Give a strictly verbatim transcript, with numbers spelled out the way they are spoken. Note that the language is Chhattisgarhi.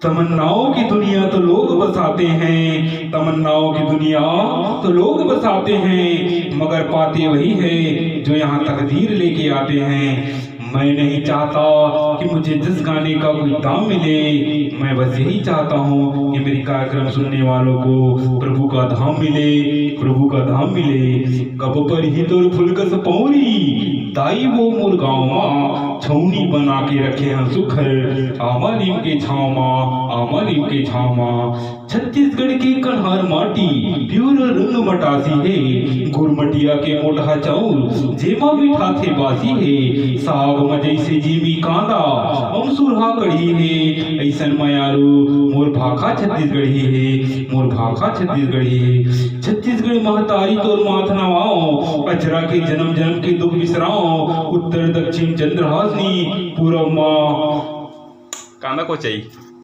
तमन्नाओं की दुनिया तो लोग बसाते हैं, तमन्नाओं की दुनिया तो लोग बसाते हैं, मगर पाते वही है जो यहाँ तकदीर लेके आते हैं। मैं नहीं चाहता कि मुझे जिस गाने का कोई दाम मिले, मैं बस यही चाहता हूँ कि मेरी कार्यक्रम सुनने वालों को प्रभु का धाम मिले, प्रभु का धाम मिले। कब पर ही तोर फुलकस पौरी, दाई वो मोर गाँव मा छौनी बना के रखे हैं सुखर, आमा नीम के छाँव मा, आमा नीम के छाँव मा। छत्तीसगढ़ के कन्हार माटी pure रंग मटासी हे, गुरमटिया के मोटहा चाउर जेमा मिठाथे बासी हे, साग म जइसे जीमी कांदा अमसुरहा कढ़ी हे, अइसन मयारू मोर भाखा छत्तीसगढ़ी हे, मोर भाखा छत्तीसगढ़ी हे। छत्तीसगढ़ महतारी तोर माथ नवाओ, अचरा के जन्म जन्म के दुख बिसराओ, उत्तर दक्षिण चंद्रहासनी, पूरब मा कांदा कोचई।